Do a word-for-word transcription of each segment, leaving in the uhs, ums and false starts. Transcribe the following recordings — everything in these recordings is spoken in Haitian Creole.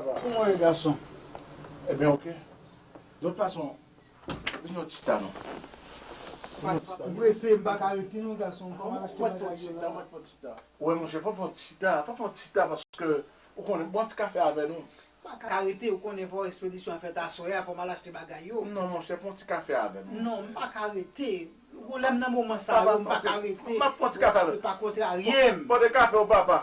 Kòman w ye, gason? Ebyen, oke. De tout fason, vin yon ti ta non. Ou prese, m pa ka rete non, gason. Kòman m ap achte bagay yo la? Ou wè, monchè, fò fè yon ti ta, fò fè yon ti ta, paske ou konnen, bwè yon ti kafe avè nou. M pa ka rete, ou konnen fò ekspedisyon an fèt aswè a, fò m al achte bagay yo. Non, monchè, pran yon ti kafe avè m, monchè. Non, m pa ka rete. Ou lè m nan moman sa yo, m pa ka rete. M ap pran ti kafe avè m. Pa kontrarye m. Pote kafe w, papa.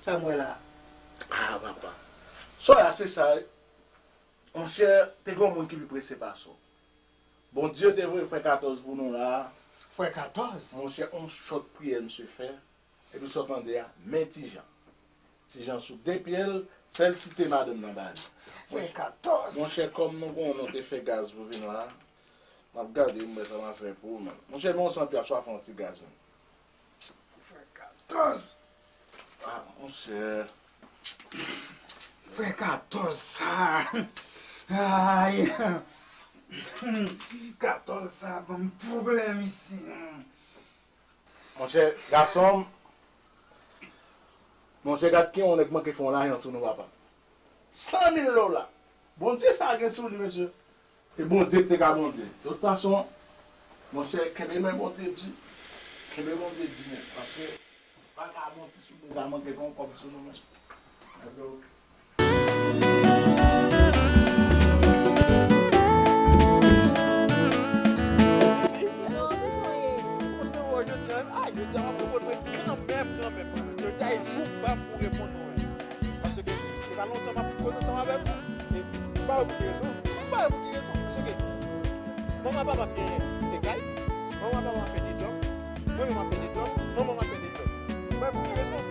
Sa m wè la? Ah, papa. Sa w wè a, se sa. Monchè, te gen yon moun ki pi prese pase w. Bondye te voye frè Katòz pou nou la. Frè Katòz? Monchè, yon chòt priyè misye fè. Epi sa w tande a, men Ti Jan. Ti Jan sou de pye l, sèl ti te madanm nan ba li. Frè Katòz! Monchè, kòm nou konnen w te fè gaz pou vin la, m ap gade m wè sa m a fè pou ou, men. Monchè, men yon san pye a, swa fè yon ti gaz, men. Frè Katòz! Ah, monchè. Frè Katòz sa. Ay. Katòz sa ban m pwoblèm isi. Monchè, gason m, monchè, gad ki yon nèg manke fè yon lajan sou nou, papa. San mil dola. Bondye sa gen sou li, mesye. E Bondye ki te ka Bondye. De tout fason, monchè, kenbe men Bondye di. Kenbe Bondye di, men. Paske, pa ka Bondye sou nou, ka manke fè yon kòb sou nou, men. Ebyen, oke. Kontan wè w jodi a, wi. Ah, jodi a, w ap reponn mwen kanmenm, kanmenm, kanmenm. Jodi a, e jou pa m pou reponn mwen. Paske, se pa lontan m ap koze ansanm avèk ou. E, m pa wè pou ki rezon. M pa wè pou ki rezon. Paske, manman papa m genyen de kay, manman papa m ap fè de djòb, mwen menm m ap fè de djòb, manman m ap fè de djòb. M pa wè pou ki rezon.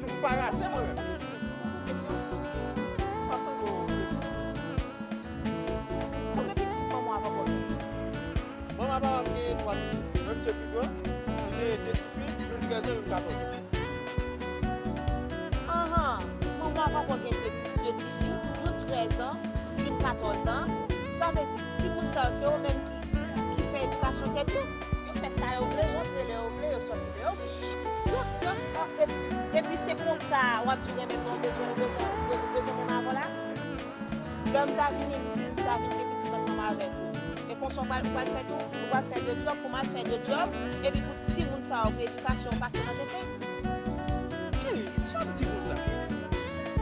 M pa raze mwen menm. M ap tande w. Konbyen pitit manman w avè w genyen? Manman papa m genyen twa pitit. Mwen se pi gran, li genyen de tifi, youn trèz an, youn katòz an. Anhan, manman papa w gen de, de tifi, youn trèz an, youn katòz an. Sa vle di, timoun sa yo, se yo menm ki, ki fè edikasyon tèt yo. Yo fè sa yo vle, yo antre lè yo vle, yo sòti lè yo vle. Yo, yo, yo, epi, epi se konsa, w ap di w renmen mwen, ou bezwen, ou bezwen, ou bezwen menm avè w la. Lè m ta vini, m ta vin gen pitit ansanm avèk ou. E konsa w pral, ou pral fè tou, ou pral fè de djòb pou m al fè de djòb, epi pou timoun sa yo, pou edikasyon pase nan tete. Cheri, sa w ap di konsa?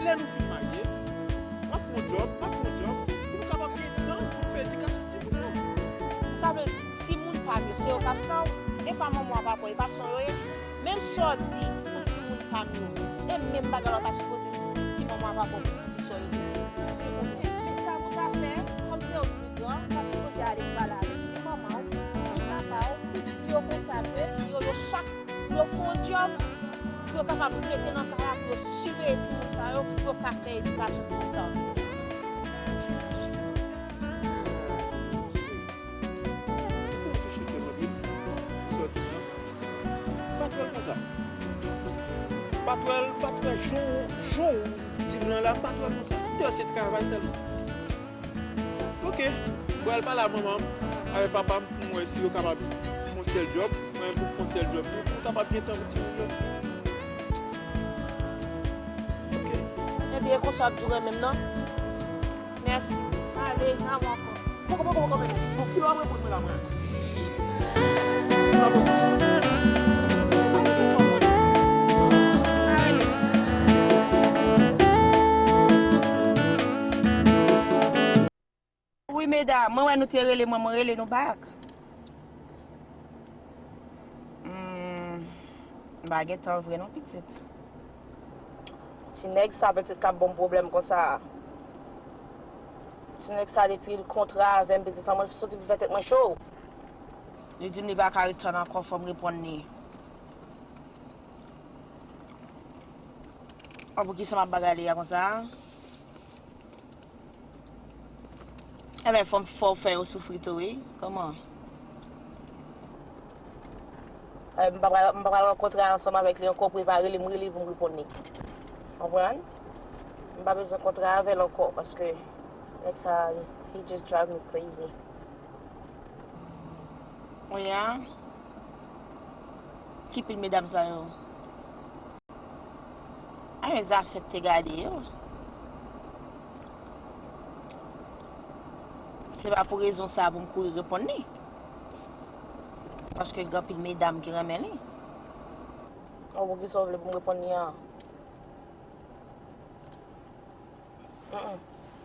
Lè nou fin marye, w ap fè yon djòb, m ap fè yon djòb, pou nou kapab gen tan pou nou fè edikasyon timoun yo. Sa vle di, timoun pa m yo, se yo k ap sa w, e pa manman w, papa w, e pa sè w yo ye. Menm sa w di pou timoun pa m yo, e menm bagay la w ta sipoze di manman w, papa w pou di sè w yo. Men, men sa pou w ta fè, kòm se yo ki pi gran, w ta sipoze ale pale avèk ni manman w, ni papa w, pou di yo konsa ke yo, yo chak, pou yo fè yon djòb, pou yo kapab rete nan kay la, pou yo siveye timoun sa yo, pou yo ka fè edikasyon timoun sa yo pi byen. Ou touche kè m anpil, sòti nan. M pa t wè l konsa. M pa t wè l, m pa t wè jan w, jan w di m lan la, m pa t wè l konsa. M te wè se travay sèlman. Oke. Mwen al pale a manman m, avèk papa m, pou m wè si yo kapab fè yon sèl djòb. Mwen menm pou m fè yon sèl djòb tou, pou m kapab gen tan pou timoun yo. Oke. Ebyen, konsa w ap di w renmen m nan? Mèsi. Ale, n a wè ankò. Poko, poko, poko, men. Bon, kilè w ap reponn mwen la, mwen? Wi, medam, mwen wè nou te rele mwen, mwen rele nou bak. Hmm, m pa gen tan vre non, pitit. Ti nèg sa, pitit, k ap ban m pwoblèm konsa. Ti nèg sa, depi l kontre avè m, pitit, sa mwen soti pou fè tèt mwen cho. Li di m li pa ka ret tann ankò, fò m reponn li. An, poukisa m ap bagay li a konsa? Enben, fò m, fò w fè yo soufri tou, wi. Kòman? Eh, m pa pral, m pa pral rankontre ansanm avèk li ankò, prepare li, m rele pou m reponn li. Konprann? M pa bezwen kontre avè l ankò, paske nèg sa, he just drive me crazy. Wi a. Ki pil medam sa yo? A, men zafè te gade yo. Se pa pou rezon sa pou m kouri reponn li. Paske gen anpil medam ki renmen li. Bon, poukisa w vle pou m reponn li an? Mm, mm.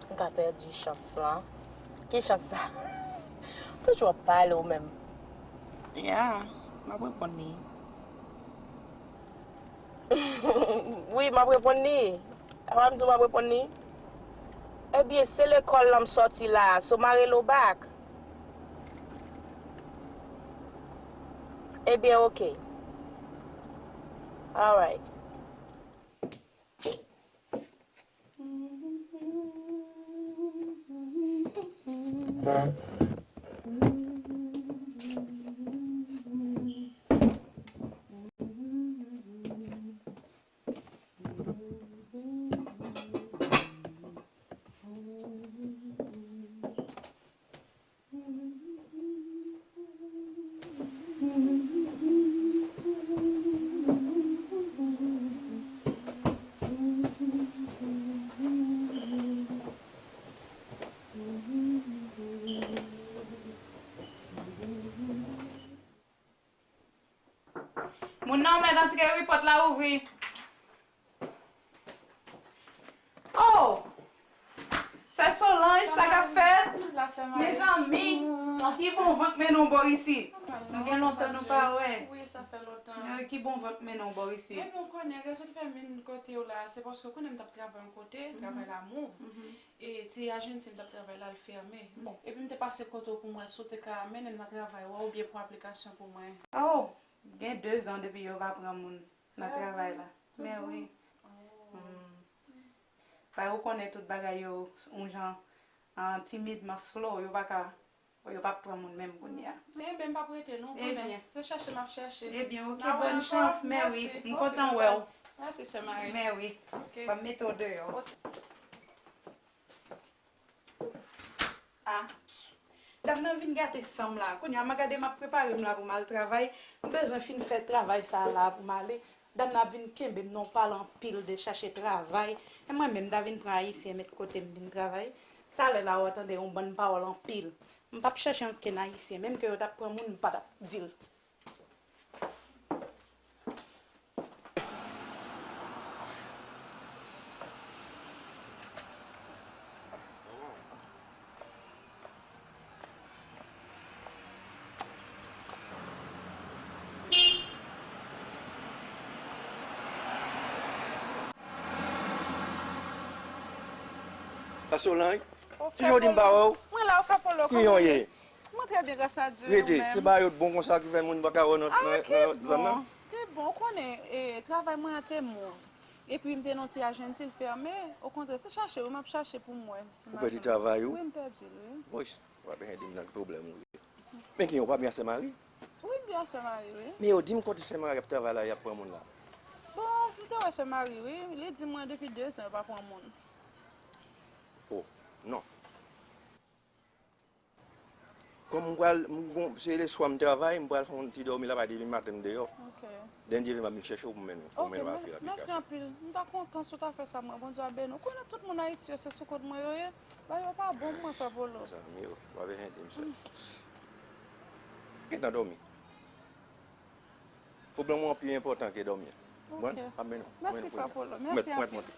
M ka pèdi chans lan. Ki chans sa? Toujou ap pale ou menm. Ya, m ap reponn li. Wi, m ap reponn li. Apa m di w m ap reponn li? Ebyen, se lekòl la m sòti la, so m a rele w back. Ebyen, oke. Alright. Moun nan ou mèt antre wi, pòt la ouvri. Oh! Sè Solange, sa k ap fèt? Mezanmi, ki bon van k mennen w bò isit? Nou gen lontan nou pa wè. Wi, sa fè lontan. Ki bon van k mennen w bò isit? Ebyen, ou konnen, rezon ki fè m vin kote w la, se paske ou konnen m t ap travay yon kote, travay la move. E ti ajans m t ap travay la, l fèmen. Epi m te pase kote w pou m wè si w te ka mennen m nan travay ou a oubyen pran aplikasyon pou mwen. Oh, gen dezan depi yo pa pran moun nan travay la. Men wi. Bay ou konnen tout bagay yo yon jan, ah, timidman slow, yo pa ka, yo p ap pran moun menm kounye a. Ebyen, m p ap rete non, ou konnen. Se chèche m ap chèche. Ebyen, oke, bòn chans, men wi. M kontan wè w. Mèsi, sè Marie. Men wi. Ban m mete w deyò. Ah. Dam nan vin gate san m la. Kounye a, m a gade m ap prepare m la pou m al travay. M bezwen fin fè travay sa a la pou m ale. Dam nan ap vin kenbe m nan yon pale anpil de chache travay. E mwen menm, m ta vin pran ayisyen met kote m vin travay. Talè la, w a tande yon bann pawòl anpil. M p ap chache ankenn ayisyen. Menm ke yo t ap pran moun, m pa t ap di l. Sa Solange? Ti jodi m pa wè w. Mwen la, ou fè polo. Kijan w ye? Mwen trè byen, gras a Dye. Rete, se ba yo t bon konsa ki fè moun pa ka wè w nan, nan, nan zòn nan. Te bon, ou konnen, e, travay mwen an te move. Epi m te nan ti ajansi, l fèmen. Okontrè, se chache wi m ap chache pou m wè si m a jwenn. Ou pèdi travay ou? Wi, m pèdi l, wi. Woy, w ap ede m nan pwoblèm ou ye. Men ki yon, w pa byen a sè Mari? Wi, m byen a sè Mari, wi. Men yo di m kote sè Mari ap travay la, y ap pran moun la. Bon, m te wè sè Mari, wi. Li di mwen depi dezan yo pa pran moun. Oh, non. Kòm m pral, m gon, se leswa m travay, m pral fè yon ti dòmi la, pa depi maten m deyò. Ok. Dènye vin m ap vin chèche w pou m mennen, pou m mennen w al fè aplikasyon. Mèsi anpil. M ta kontan si w ta fè sa pou mwen. Bondye ap beni w. Ou konnen tout moun Ayiti yo, se sou kont mwen yo ye. Bagay yo pa bon pou mwen, frè Polo. Mezanmi, w ap ede m sè. Gentan dòmi. Pwoblèm ou an pi enpòtan ke dòmi an. Bon, ap mennen w. Mèsi, frè Polo. Mèsi anpil.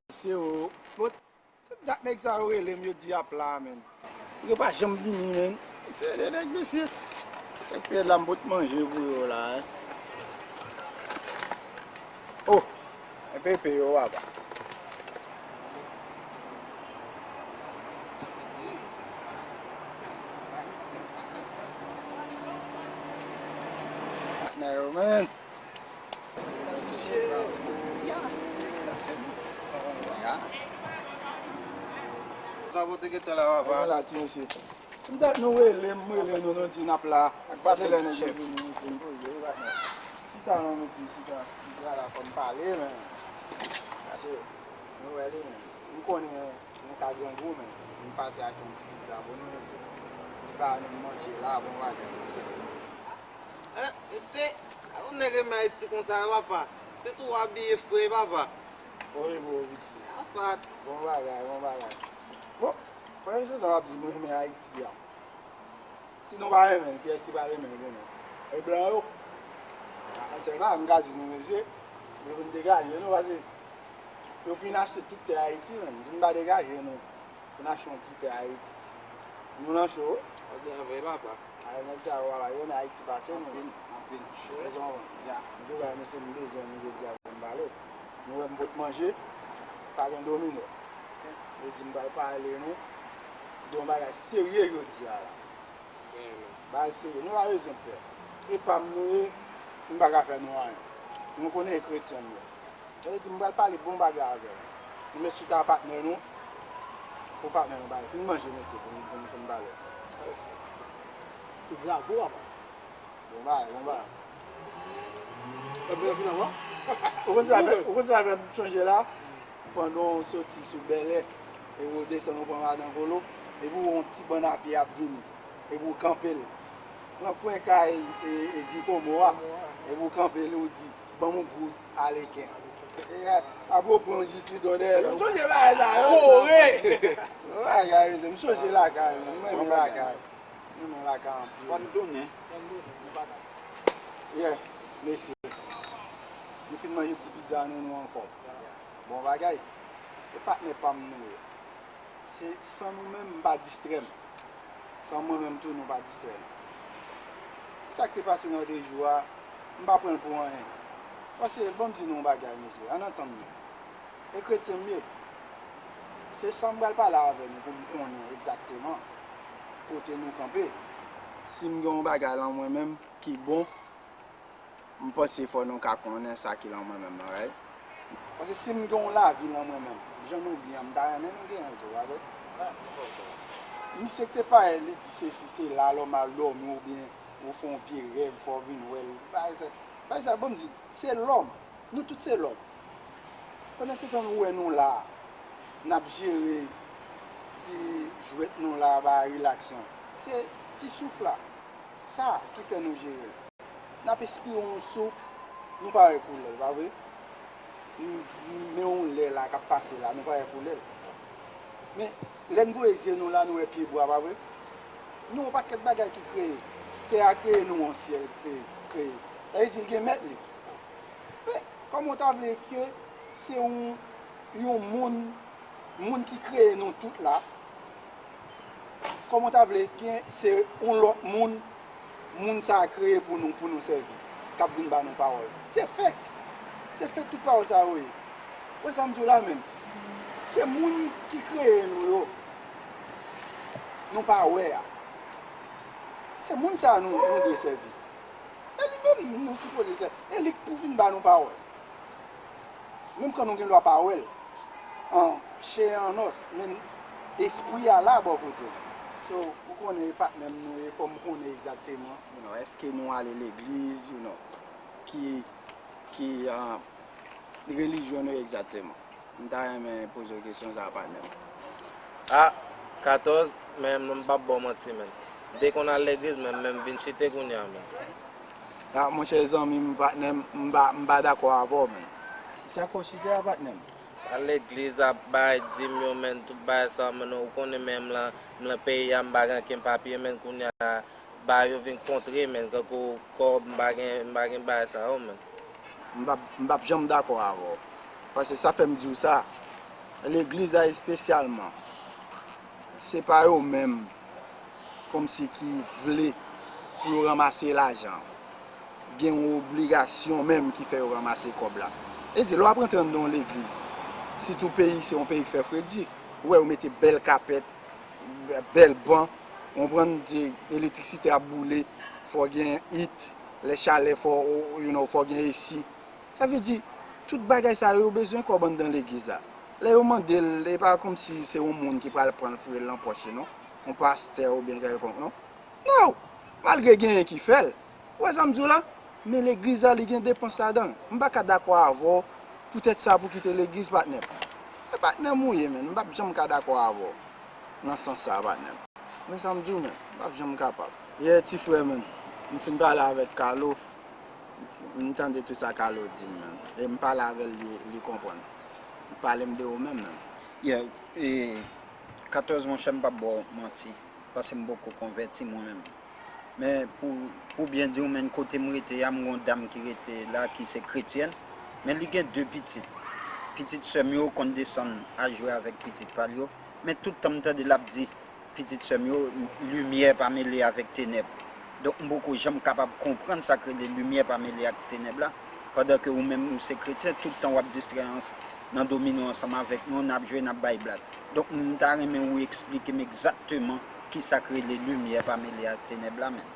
Mesye o, bon, tout dat nèg sa yo rele m, yo di y ap la, menn. Yo pa janm vini, menn. Se de nèg, mesye. Sa k pèd la, m pot manje pou yo la, en. Oh, e pepe yo, papa. Patnè yo, menn. Sa pote gentan la, papa? Mwen la, ti mesye. M dat nou rele m, rele nou, nou di n ap la. Ak pase lè nèg yo vini, mesye, m poze wi, patnè. Chita non, mesye, chita. Chita la, fò m pale, men. Pase, nou wè li, men. M konnen nou ka grangou, men. M pase achte yon ti pizza pou nou, mesye. Ti pa nou manje la, bon bagay. Hein, mesye, alò nèg renmen Ayiti konsa, wi, papa. Se tou w abiye fre, papa. Wi, bon, piti. Afat. Bon bagay, bon bagay. Bon, premye sezon w ap di m renmen Ayiti a. Si nou pa renmen l, kiyès ki pral renmen l kounye a? E blan yo? A, se pa, m ka di nou, mesye, yo vin degaje nou, paske yo fin achte tout tè Ayiti, menm. Si n pa degaje nou, pou n achte yon ti tè Ayiti. Nou nan cho. Sa gen vre, papa. A, nèg sa yo, papa, yo renmen Ayiti pase nou. Anpil, anpil. Cho. Rezon, wi. Ya. Antouka, mesye, m bezwen nou jodi a pou n pale. Nou wè m pot manje, pa gen domino. Yo di m pral pale nou de yon bagay serye jodi a la. Bagay serye, nou pa bezwen pè. E pa m nou ye, m pa ka fè nou anyen. Nou konnen e kretyen m ye. Sa vle di m pral pale bon bagay avè l. Nou met chita a patnè nou, pou patnè nou pale. Fin manje, mesye, pou n, pou n, pou n pale. Bravo, papa. Bon bagay, bon bagay. Epi, finalman, ou konn sa fè, ou konn sa fè m chonje la? Pandan w soti sou Bèlè, epi w desann, w pran Madan Kolo, epi w wè yon ti bann a pye ap vini, epi w kanpe l nan kwen kay, e, e, Guy Komo a, epi w kanpe l, ou di, "Ban m yon goud aleken." E, ap reponn jisi dondè. M chonje bagay sa yo. Kore! Bagay, mesye, m chonje lakay, men. M renmen lakay. M renmen lakay anpil. Fò n tounen. Yeah, mesye. Nou fin manje ti pizza nou, nou anfòm. Bon bagay. E patnè pa m nou ye. Se san nou menm, m pa distrè m. San mwen menm tou, nou pa distrè m. Se sa k te pase nan de jou a, m pa pran l pou anyen. Paske, ban m di nou yon bagay, mesye, ann antann nou. E kretyen m ye. Se sa m pral pale avè nou pou m konnen egzakteman kote nou kanpe. Si m gen yon bagay lan mwen menm ki bon, m panse fò nou ka konnen sa ki lan mwen menm nan, right? Paske si m gen yon lavi lan mwen menm, jan nou gen an, m ta renmen nou gen l tou, pa vre? Misye k te pale, li di sesi, sela, lòm al dòmi oubyen ou fè yon vye rèv, fò w vin wè l. Bagay sa, bagay sa, ban m di, se lòm. Nou tout se lòm. Pandansetan nou wè nou la, n ap jere ti jwèt nou la, bay relax nou. Se ti souf la, sa ki fè nou jere l. N ap espire yon souf, nou pa wè koulè l, pa vre? M, m, men yon lè la k ap pase la, nou pa wè koulè l. Men, lè n voye zye nou la, nou wè pyebwa, pa vre? Nou yon pakèt bagay ki kreye. Tè a kreye, nou yon syèl kreye, kreye. Sa vle di l gen mèt li. Men, kòman w ta vle ke se yon, yon moun, moun ki kreye nou tout la, kòman w ta vle ke se yon lòt moun, moun sa a kreye pou nou, pou nou sèvi, k ap vin ba nou pawòl? Se fake. Se fake tout pawòl sa yo ye. Wè sa m di w la menm. Se moun ki kreye nou yo, nou pa wè a. Se moun sa a nou, nou dwe sèvi. E li menm nou sipoze sèvi. E li k pou vin ba nou pawòl. Menm kan nou gen dwa pa wè l. An chè, an os, men espri a la bò kote l. So, ou konnen e patnè m nou ye, fò m konnen egzakteman, you know, èske nou ale legliz, you know, ki, ki, ah, relijyon nou egzakteman. M ta renmen poze w kesyon sa a, patnè m. A katòz, men m p ap ba w manti, menn. M te konn al legliz, men, men m vin chite kounye a, menn. A, monchè zanmi m, patnè m, m pa, m pa dakò avè w, menn. Sa k fè w chite a, patnè m? Al legliz, ap bay dim yo, menn, tout bagay sa, menn, ou konnen, menn, m lan, m lan peyi a, m pa gen okenn papye, menn, kounye a, bagay yo vin kontre, menn, kankou kòb, m pa gen, m pa gen bagay sa yo, menn. M p ap, m p ap janm dakò avè w. Paske sa fè m di w sa, legliz la espesyalman, se pa yo menm kòmsi ki vle pou yo ranmase lajan. Gen yon obligasyon menm ki fè yo ranmase kòb la. E di, lè w ap rantre anndan yon legliz, sitou peyi, se yon peyi ki fè fredi. Ou wè, yo mete bèl kapèt, bèl ban, ou konprann, di, elektrisite ap boule, fò gen it, lè chalè fò, you know, fò gen esi. Sa vle di, tout bagay sa yo, yo bezwen kòb anndan legliz la. Lè yo mande l, e pa kòmsi se yon moun ki pral pran l foure l nan pòch li, non. yon pastè oubyen kèlkonk, non. Non! Malgre genyen ki fè l. Ou wè sa m di w la? Men legliz la, li gen depans ladan l. M pa ka dakò avè w poutèt sa pou kite legliz, patnè m. E patnè m ou ye, menn. M p ap janm ka dakò avè w nan sans sa, patnè m. Ou wè sa m di w, menn? M p ap janm kapab. Yeah, ti frè, menn. M fin pale avèk Carlo. M tande tout sa Carlo di m, menn. E m pale avè l, li, li konprann. Li pale m de ou menm, menn. Yeah, e, katòz, monchè, m p ap ba w manti, paske m poko konvèti mwen menm. Men pou, pou byen di w, menn, kote m rete a, m gon dam ki rete la ki se kretyèn, men li gen de pitit. Pitit sè m yo konn desann al jwe avèk pitit pa l yo, men tout tan m tande l ap di, pitit sè m yo, limyè pa mele avèk tenèb. Donk, m poko janm kapab konprann sa k rele limyè pa mele ak tenèb la, pandan ke ou menm ou se kretyen, tout tan w ap distrè ans-, nan domino ansanm avèk nou, n ap jwe, n ap bay blag. Donk, m ta renmen ou eksplike m egzakteman kisa k rele limyè pa mele ak tenèb la, menn.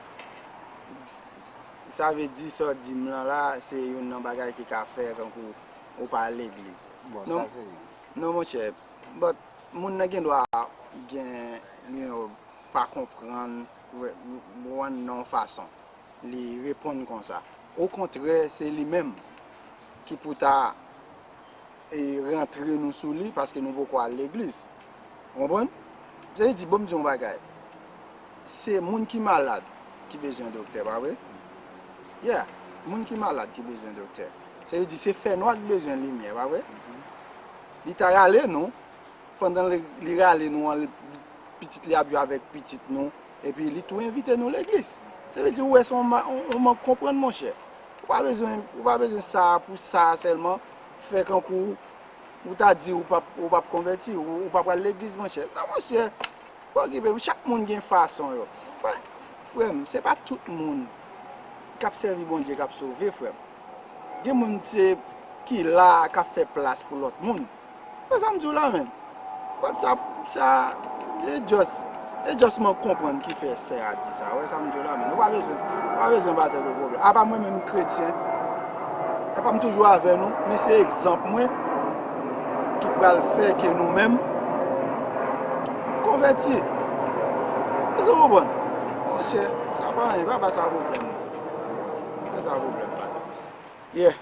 Sa vle di, sa w di m lan la, se youn nan bagay ki ka fè tankou ou pa al legliz. Bon, non, sa se youn. Non, monchè, but moun nan gen dwa gen, you know, pa konprann, wè, wè nan yon fason. Li reponn konsa. Okontrè, se li menm ki pou ta, e, rantre nou sou li paske nou poko al legliz. Ou konprann? Se li di, bon, m di yon bagay. Se moun ki malad ki bezwen doktè, pa vre? Yeah, moun ki malad ki bezwen doktè. Se li di, se fènwa ki bezwen limyè, pa vre? Li ta rale nou, pandan li, li rale nou an, li, pitit li ap jwe avèk pitit nou, epi li tou envite nou legliz. Sa vle di, ou wè, se yon ma-, yon, yon mank konprann, monchè. Ou pa bezwen, ou pa bezwen sa pou sa sèlman, fè kankou ou ta di ou p ap, ou p ap konvèti, ou, ou pa pral legliz, monchè. Non, monchè, pa okipe, chak moun gen fason yo. Frè m, se pa tout moun k ap sèvi Bondye k ap sove, frè m. Gen moun se ki la k ap fè plas pou lòt moun. Wè sa m di w la, menn. But sa, sa, e just, e just mwen konprann ki fè sè a di sa. Wè sa m di w la, menn. Ou pa bezwen, ou pa bezwen ba tèt ou pwoblèm. Apa mwen menm kretyen, apa m toujou avè nou, men se egzanp mwen ki pral fè ke nou menm konvèti. Èske w konprann? Monchè, sa pa anyen, pa ba sa pwoblèm, non. Pa ba sa pwoblèm, pa. Yeah.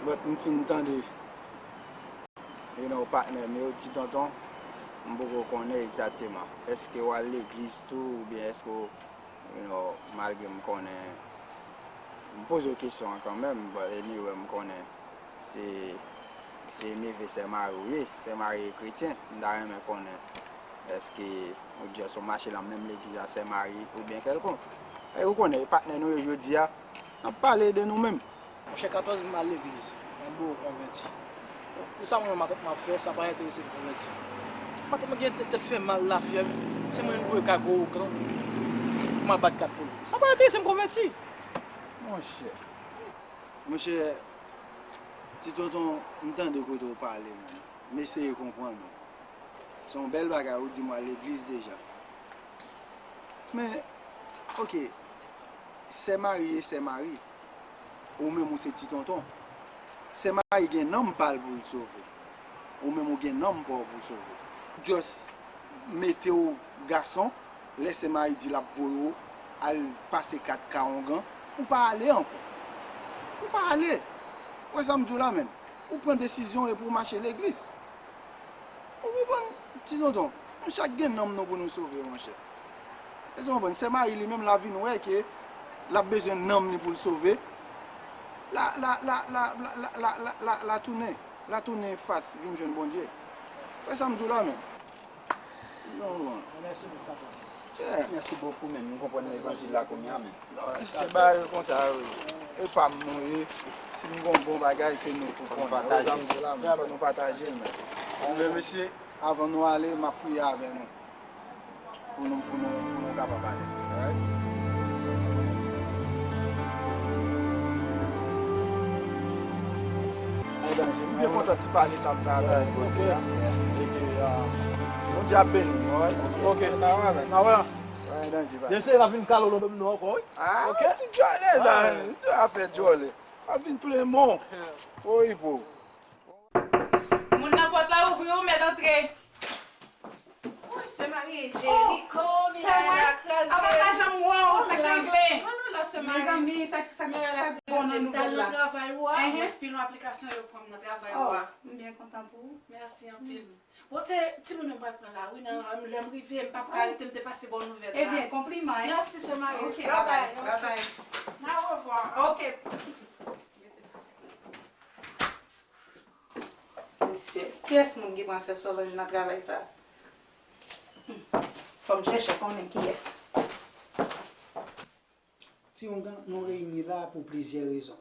But m fin tande, you know, patnè m yo, ti tonton, m poko konnen egzakteman. Èske w al legliz tou, oubyen èske w, you know, malgre m konnen, m poze w kesyon an kanmenm, but anyway, m konnen se, se neve sè mari w ye, sè mari e kretyen, m ta renmen konnen, èske ou just ou mache nan menm legliz a sè mari oubyen kèlkonk. E ou konnen, e patnè nou yo jodi a, n ap pale de nou menm. Monchè, katòz m al legliz, m poko konvèti. Pou sa mwen menm m ap fè, sa pa enterese m konvèti. M pa tèlman gen tèt, tèt fè mal, lafyèv, se mwen menm ki voye kago okan pou m al bat kat pou li. Sa pa enterese m konvèti. Monchè. Monchè, ti tonton, m tande kote w pale, menn. M eseye konprann ou. Se yon bèl bagay, ou di m w al legliz deja. Men, oke, sè mari e sè mari. Ou menm ou se ti tonton. Sè mari gen nanm pa l pou l sove. Ou menm ou gen nanm pa w pou w sove. Just mete w gason, lè sè mari di l ap voye w al pase kat ka ongan, ou pa ale ankò. Ou pa ale. Wè sa m di w la, menn. Ou pran desizyon epi w mache legliz. Ou konprann, ti tonton? Nou chak gen nanm nou pou nou sove, monchè. Èske w konprann? Sè mari li menm, l a vin wè ke l ap bezwen nanm li pou l sove. L a, l a, l a tounen, l a tounen fas vin jwenn Bondye. Wè sa m di w la, menn. Non, non. Mèsi pou papa. Yeah. Mèsi bokou, menn. Nou konprann levanjil la kounye a, menn. Non, se bagay yo konsa, wi. E pa m nou ye. Si nou gon bon bagay, se nou pou konnen. Fò nou pataje l, menn. Fò nou pataje l, menn. Men mesye, avan nou ale, m ap priye avè nou. Pou nou, pou nou, pou nou kapab ale. Alright? Mwen kontan ti pale sa m fè avè w jodi a. E ke, ah, Bondye ap beni nou, alright? Ok. N a wè, n a wè. Danje, pa. Danje, n a vin kalolo menm nou ankò, wi. Ah, ok. Ti djòlè sa, tou afè djòlè. A vin plen mò. Oyibo. Moun nan pòt la ouvri, ou mèt antre. Woy, Sè Marie, Jericho, Mireille la kraze. Apa pa janm wè w, sa k regle? Mezanmi, sa k bon nan nouvèl la? Travay ou a, mwen fil yon aplikasyon, yo pran m nan travay ou a. M byen kontan pou ou. Mèsi anpil. Bon, se timoun yo m pral pran la, wi, nan lè m rive, m p ap ka rete, m te pase ba w nouvèl la. Ebyen, konpliman, hein? Mèsi, sè Marie. Ok, bye bye. Bye bye. N a revwa. Ok. Mesye, kiyès moun ki pran sè Solange nan travay sa? Hmm. Fò m chèche konnen kiyès. Ti Oungan, nou reyini la pou plizyè rezon.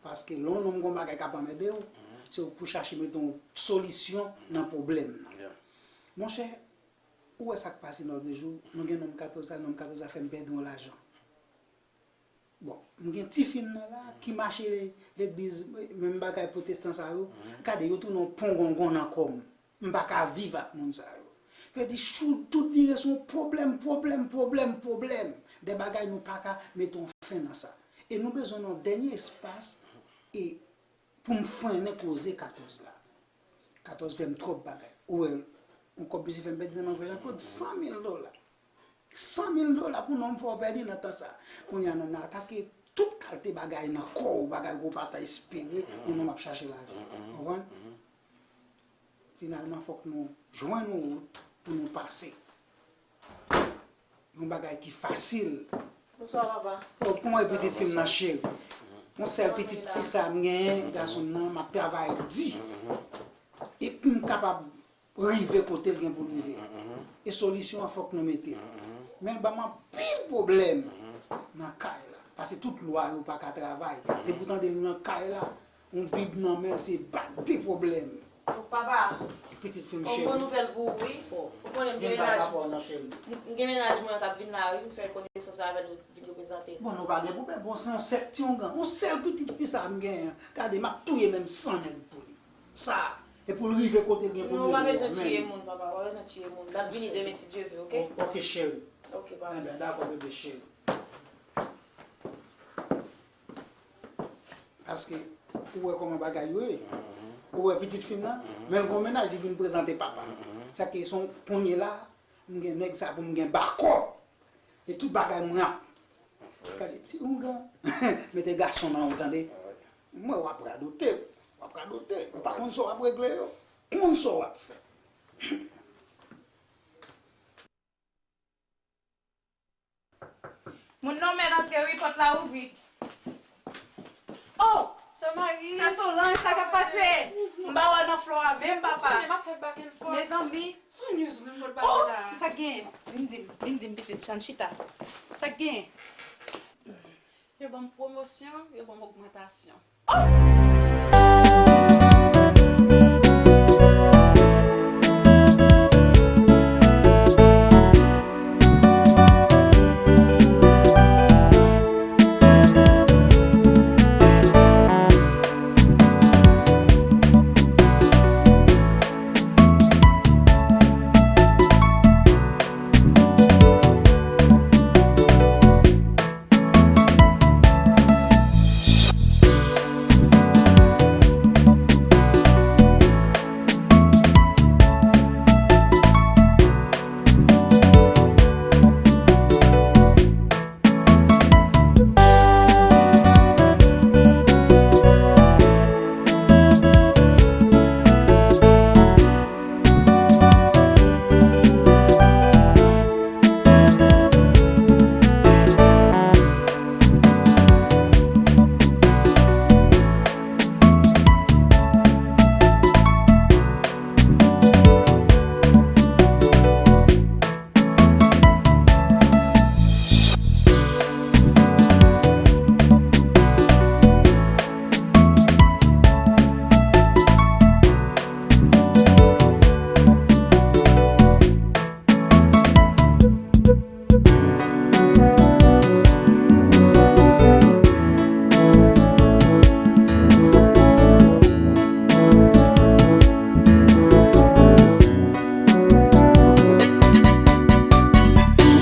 Paske lè yon nonm gon bagay k ap anmède w, se ou k pou chache mete yon solisyon nan pwoblèm nan. Monchè, ou wè sa k pase lòt jou, nou gen nonm katòz la, nonm katòz la fè m pèdi yon lajan. Bon, m gen tifi m nan la ki mache legliz, menm bagay pwotestan sa yo. Gade, yo tounen yon pongongon nan kò m. M pa ka viv ak moun sa yo. Vle di, chou, tout vire sou pwoblèm, pwoblèm, pwoblèm, pwoblèm. De bagay nou pa ka mete yon fen nan sa. E nou bezwen nan dènye espas e pou m frennen koze katòz la. Katòz fè m twòp bagay. Ou wè, yon kòb misye fè m pèdi nan men Frè Jean Claude, san mil dola. San mil dola pou nonm fè w pèdi nan tan sa. Kounye a, nonm nan atake tout kalite bagay nan kò w, bagay ke w pa ta espere yon nonm ap chache lavi. Konprann? Finalman, fòk nou jwenn yon wout pou nou pase. Yon bagay ki fasil. Bonswa, papa. Oh, kòman e pitit fi m nan, cheri? Yon sèl pitit fi sa m genyen, gason m nan, m ap travay di. E pou m kapab rive kote l gen pou l rive. E solisyon an fòk nou mete l. Men l ban m anpil pwoblèm nan kay la. Paske tout lwa yo pa ka travay. Depi w tande l nan kay la, yon bib nan men l, se bat de pwoblèm. Donk, papa, pitit fi m cheri. Yon bon nouvèl pou ou, wi. Ou konnen m gen mennaj. M gen mennaj mwen k ap vin la, wi. M fè konesans avè l, vin reprezante l. Bon, nou pa gen pwoblèm. Bon, se yon sèl Ti Oungan. Yon sèl pitit fi sa m genyen an. Gade, m ap touye menm san nèg pou li. Sa, e pou l rive kote l gen pou l rive. Non, ou pa bezwen tiye moun, papa. Ou pa bezwen tiye moun. L ap vini demen, si Dye vle, oke? O-, oke, cheri. Oke, papa. Enben, dakò, bebe cheri. Paske ou wè kòman bagay yo ye. Ou wè pitit fi m nan, men l gon mennaj, li vin prezante papa. Sa ke se yon, kounye la, m gen nèg sa pou m gen bakòp. E tout bagay mwen ap. Gade, Ti Oungan, mete gason nan ou, tande. Mwen w ap radote, w ap radote. Ou pa konn sa w ap regle yo. Konn sa w ap fè. Moun nan, mèt antre wi, pòt la ouvri. Oh! Sè Marie! Sè Solange, sa k ap pase? M pa wè nan flò a menm, papa. Mezanmi. Son news menm pou l pale la. Oh! Ki sa k genyen? Vin di m, vin di m, pitit, chan chita. Sa k genyen? Yo ban m pwomosyon, yo ban m ogmantasyon. Oh!